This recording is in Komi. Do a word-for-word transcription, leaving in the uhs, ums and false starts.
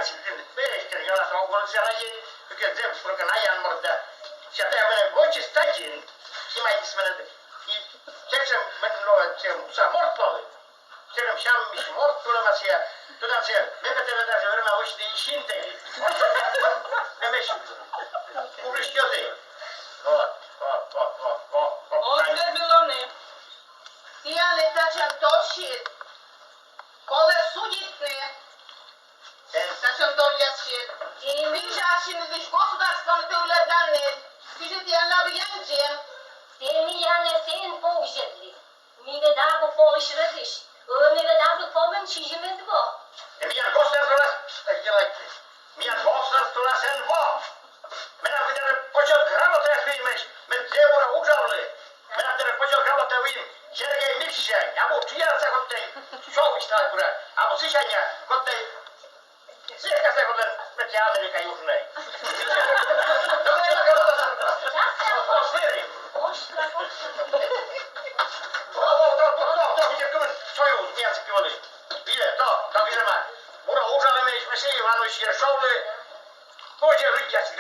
Сідзи мӧд эштӧн йӧлас ог волы сэрен, кыдз зэв шуркан аян морт да. Сэтшӧм менӧ вӧчис тадзи, снимайтіс менӧ. И сэтшӧм мен лоӧ сэтшӧм удж морт лоӧ. Сэтшӧм сяммысь морт лоӧ ме сійӧ. Тӧдан сійӧ, ме пӧ тэнӧ даже верма вӧчны и синтӧг. Ме меч кубришкӧды. Вот, вот, вот, вот, вот, вот. Оз вермы лоны. Тіянлы татшӧм торсир колӧ судитны. Татшӧм торъяссир. Мися, сідз государствоын тӧвлӧданныд. Кыдзи тіянлы абу янзьӧм. Тэ миянӧс эн повзьӧдлы. Ми ведь абу помысь рӧдысь. Ӧні ведь абу помысь сизимӧд во. Тэ миян государстволас, э, делайте. Миян государстволас эн во. Менам ведь даже почёт грамотаяс выйимӧсь, ме зэв бура уджавлі. Менам даже почёт грамота выйим Сергей Миша, абу чияса коттӧй, шоу висьталӧ бура, абу сысянь коттӧй. Сыктывкарса котлӧн, мед Америка Южнӧй. Давай на кого-то. Оз вӧвлы. Союз, миян сыкты вӧлі. Биле, то, то, биле ма. Бура уджалӧ ме Василий Иванович Ершовлы. Позже рыттяс.